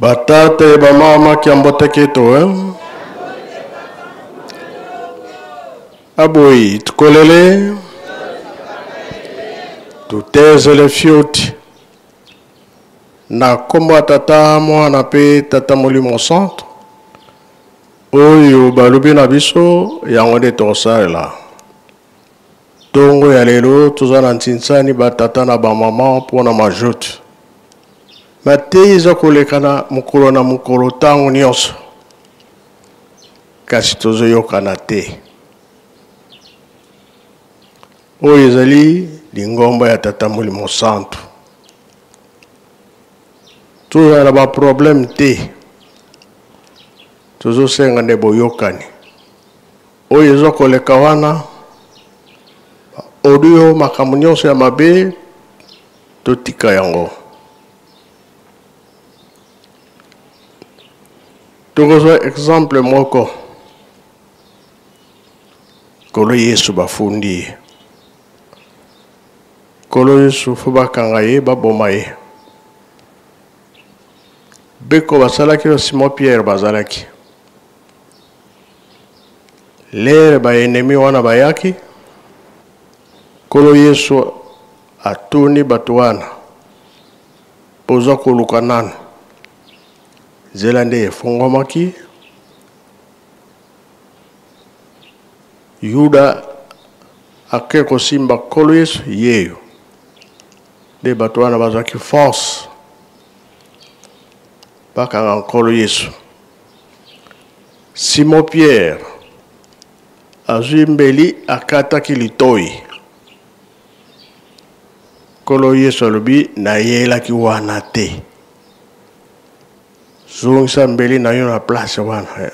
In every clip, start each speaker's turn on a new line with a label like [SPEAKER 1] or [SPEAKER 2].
[SPEAKER 1] Batata e bamama kiambote keto eh? Aboyi tukolele tutezele fioti na nkombo ya Tata, Mwana mpe Tata Molimo Santo. Oyo balobi na biso yango nde tokosalela. Ntongo ya lelo toza na ntinsani batata na bamama mpo na majoute. Mateyi eza koleka na mokolo na mokolo ntango nyonso, kasi tozoyokana te. Oyo ezali lingomba ya Tata Molimo Santu. Tozala na baproblème te, tozosenga nde boyokani. Oyo eza koleka wana audio, makambo nyonso ya mabe totika yango. Tokozwa exemple moko. Nkolo Yesu bafundi ye. Nkolo Yesu fo bakanga ye, baboma ye. Beko basalaki na Simon Pierre bazalaki. Lere ba enemi wana bayaki, Nkolo Yesu atuni bato wana, boza koluka nanu? Nzela nde efungwamaki. Yuda ake kosimba Nkolo Yesu yeyo. Nde bato wana bazwaki force bakanga Nkolo Yesu. Simon Pierre azwi mbeli akataki litoi. Nkolo Yesu alobi nayelaki wana te. Zongisa mbeli na yo na place wana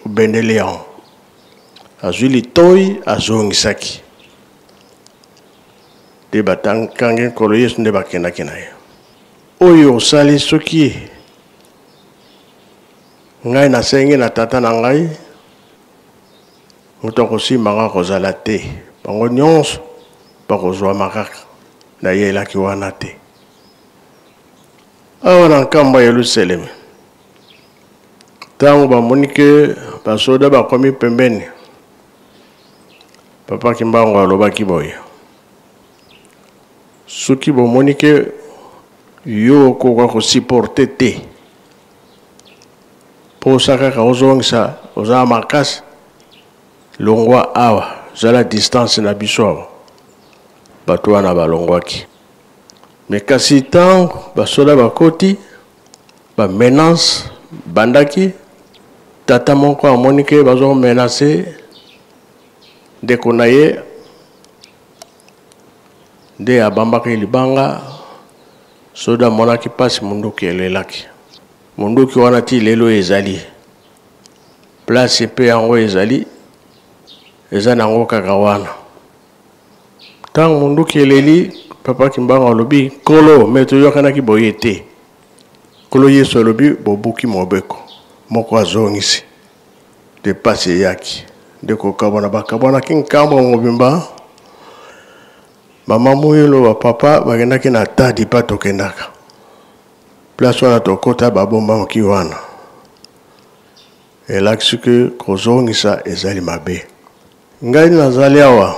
[SPEAKER 1] obendeli yango. Azwi litoi azongisaki. Nde bakangi Nkolo Yesu nde bakendaki na ye. Oyo osali soki ngai nasengi na tata na ngai, moto akosimba ngai akozala te, bango nyonso bakozwama kaka. Nayelaki wana te. Awa na nkambo ya Yelusaleme, ntango bamoni ke basoda bakomi pembeni, Papa Kimbangu alobaki boye, soki bomoni ke yo okoka kosupporte te, posa kaka ozongisa, oza makasi, longwa awa, zala distance na biso awa. Bato wana balongwaki. Me kasi ntango basoda bakoti, ba menace bandaki, tata moko amoni ke bazo menace ndeko na ye, nde abambaki libanga. Soda amonaki mpasi, munduki elelaki. Munduki wana ti lelo ezali place mpe yango ezali, eza nango kaka wana. Ntango munduki eleli, Papa Kimbangu alobi, Nkolo, me toyokanaki boye te. Nkolo Yesu alobi, bobuki mobeko. Moko azongisi nde mpasi eyaki, nde kokabwana bakabwanaki nkambo mobimba. Mama Muyelo ba papa bakendaki na Tadi pa tokendaka place wana tokota babombamaki wana. Elakisi ke kozongisa ezali mabe. Ngai nazali awa,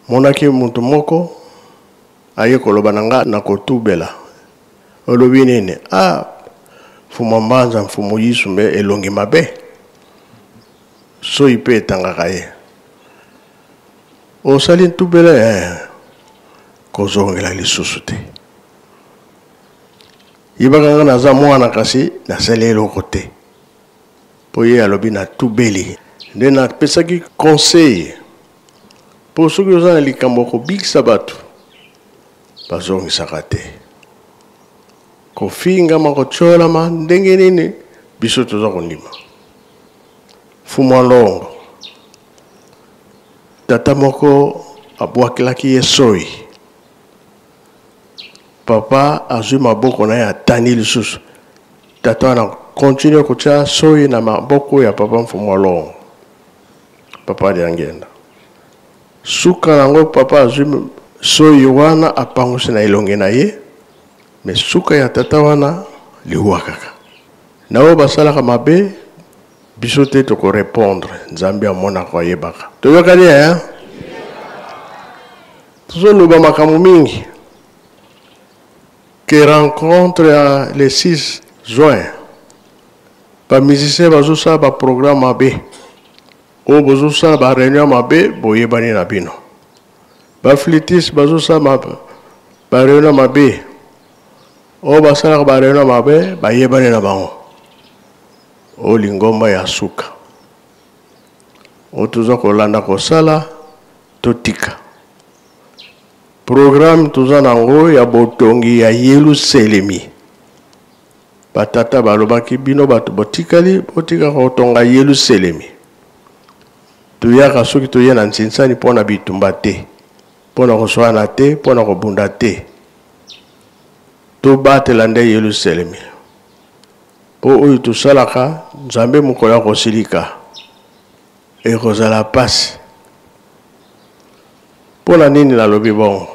[SPEAKER 1] monaki moto moko aye koloba na nga na kotubela. Olobi nini? Ah, Mfumu Mbanza, Mfumu Yisu mbe elongi mabe. Soyi mpe etangaka ye. Osali ntubela eh, kozongela lisusu te. Yebaka nga naza mwana kasi nasali eloko te. Po ye alobi natubeli. Nde napesaki conseil po soki oza na likambo ya kobikisa bato bazongisaka te. Kofingama, kotiolama ndenge nini biso toza kondima. Mfumu Longo tata moko abwakelaki ye soyi. Papa azwi maboko na ye atandi lisusu. Tata wana continue kotia soyi na maboko ya papa Mfumu Longo. Papa Diangienda. Suka nango papa azwi soyi wana apangusi na elongi na ye, mais suka ya tata wana Liwa kaka. Na oyo basalaka mabe, biso te toko repondre. Nzambe amonaka, ayebaka. Toyokani hein? Tozoloba makambo mingi. Que rencontre ya le 6 juin, ba musiciens bazosala ba programme mabe. Oyo bozosala ba réunion mabe, boyebani na bino. Ba flûtistes bazosala ba réunion mabe. Oyo basalaka ba réunion mabe, bayebani na bango. Oyo lingomba ya suka. Oyo toza kolanda kosala, totika. Programme toza nango ya botongi ya Yelusalemi. Batata balobaki bino bato botikali, botika kotonga Yelusalemi. Toyaka soki toye na nsinsani mpo na bitumba te, mpo na koswana te, mpo na kobunda te. Tobatela nde Yelusalemi. Mpo oyo tosalaka, Nzambe mokolo akosilika. Ekozala pasi. Mpo na nini nalobi bongo?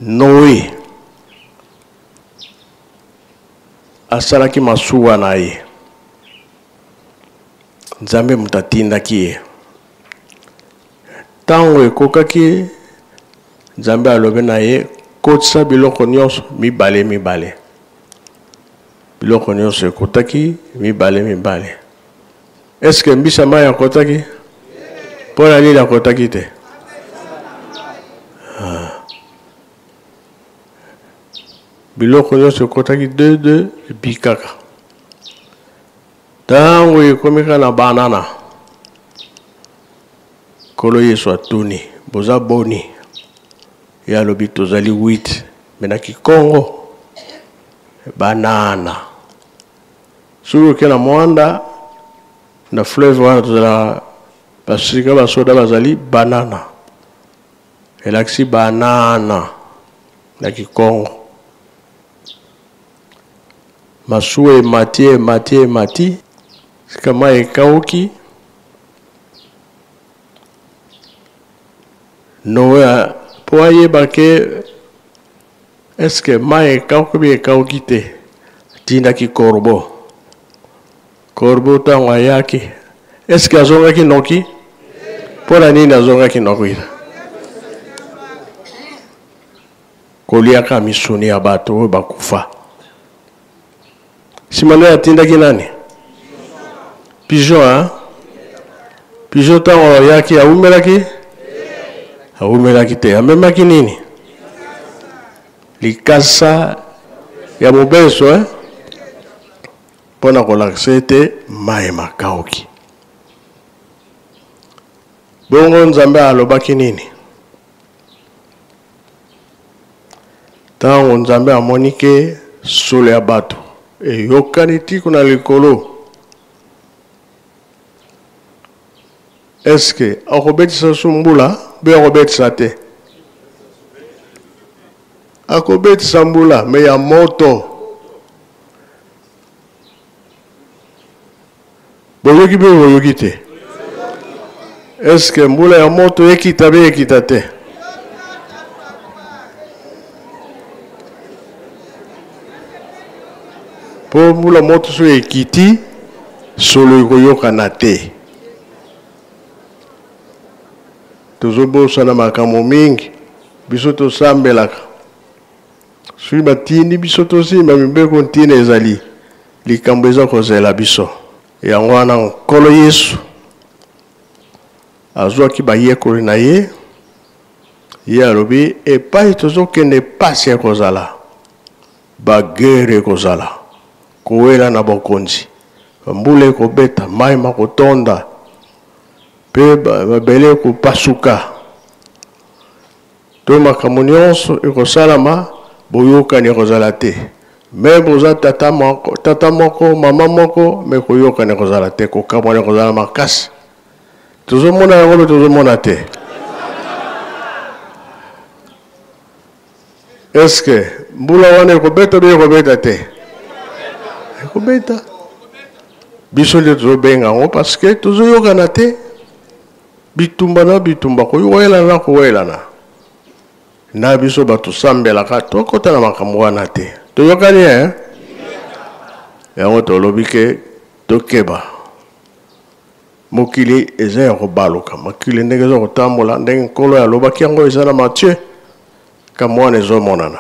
[SPEAKER 1] Noe asalaki masuwa na ye. Nzambe moto atindaki ye. Ntango ekokaki, Nzambe alobi na ye, kotisa biloko nyonso mibale mibale. Biloko nyonso ekotaki mibale mibale. Est-ce que mbisa mai akotaki? Mpo na nini akotaki te? Ah. Biloko nyonso ekotaki deux deux ebikaka. Ntango ekomi kaka na banana, Nkolo Yesu atuni, boza boni? Ye alobi tozali 8, me na Kikongo banana. Soki oke na Mwanda na fleuve wana tozala basika basoda bazali banana, elakisi banana na Kikongo. Masuwa emati emati emati sika mai ekauki. Noe mpo ayeba ke eske mai ekauki bi ekauki te, atindaki corbeau. Corbeau ntango ayaki, eske azongaki noki? Mpo na nini azongaki noki? Koliaka misuni ya bato oyo bakufa. Nsima nde atindaki nani? Pigeon, hein? Pigeon ntango ayaki awumelaki? Awumelaki te. Amemaki nini? Likasa ya mobeso, hein? Mpo na kolakisa ete mai makauki. Bongo Nzambe alobaki nini? Ntango Nzambe amoni ke solo ya bato eyokani ti kuna likolo, eske akobetisa su mbula mpe akobetisa te? Akobetisa mbula me ya moto. Boyoki mpe boyoki te? Eske mbula ya moto ekita mpe ekita te? Mpo mbula moto soki ekiti, solo ekoyokana te. Tozobosana makambo mingi. Biso tosambelaka soki batindi biso tosimba mibeko, ntina ezali likambo eza kozela biso. Yango wana Nkolo Yesu azwaki bayekoli na ye, ye alobi epai tozokende pasi ekozala, bagere ekozala, kowela na bokonzi, mbula ekobeta, mai makotonda, mpe mabele ekopasuka, to makambo nyonso ekosalama, boyokani ekozala te. Me boza tata moko, tata moko, mama moko, me koyokani ekozala te, kokabwana ekozala makasi. Tozomona yango mpe tozomona te. Eske mbula wana ekobeta mpe ekobeta te? Ekobeta. Biso nde tozobenga yango parce que tozoyokana te. Bitumba na bitumba, kowelana na kowelana. Na biso bato tosambelaka tokota na makambo wana te. Toyokani eh? Yango tolobi ke tokeba. Mokili eza ya kobaluka. Mokili ndenge eza kotambola, ndenge Nkolo alobaki yango eza na Matthieu, kambo wana ezomonana.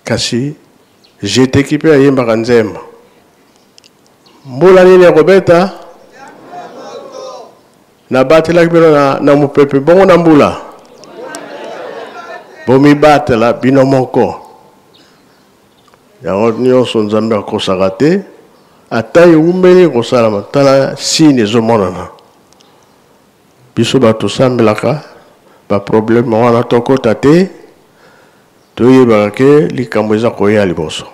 [SPEAKER 1] Kasi jeteki mpe ayembaka nzembo. Mbula nini ekobeta? Nabatelaki bino na, na mopepe bongo na mbula. Bomibatela bino moko. Yango nyonso Nzambe akosaka te, ata ewumeli ekosalama. Tala signe ezomonana. Biso bato tosambelaka ba problème wana tokota te, toyebaka ke likambo eza koya liboso.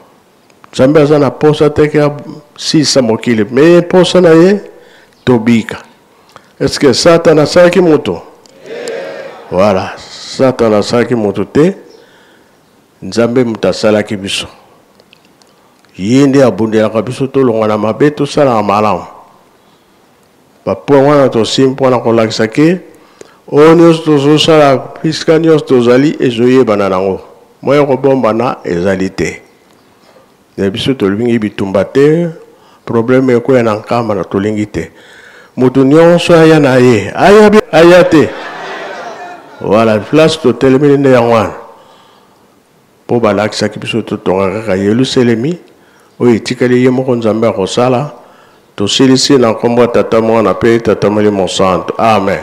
[SPEAKER 1] Nzambe aza na posa te ke asilisa mokili, me posa na ye tobika. Est-ce que Satan asalaki moto? Voilà, Satan asalaki moto te, Nzambe moto asalaki biso. Ye nde abundelaka biso tolonga na mabe, tosalaka malamu. Bapoint wana tosimbi mpona kolakisa ke oyo nyonso tozosala, bisika nyonso tozali ezoyebana nango, moya kobombana ezali te. Na biso tolingi bitumba te, problème ekoya na nkamba na tolingi te. Moto nyonso aya na ye, aya aya te. Voilà, place totelemeli nde yango wana. Mpo balakisaki biso totonga kaka Yelusalemi oyo etikali ye moko Nzambe akosala. Tosilisi na nkombo ya Tata, Mwana mpe Tata Molimo Santo. Amen.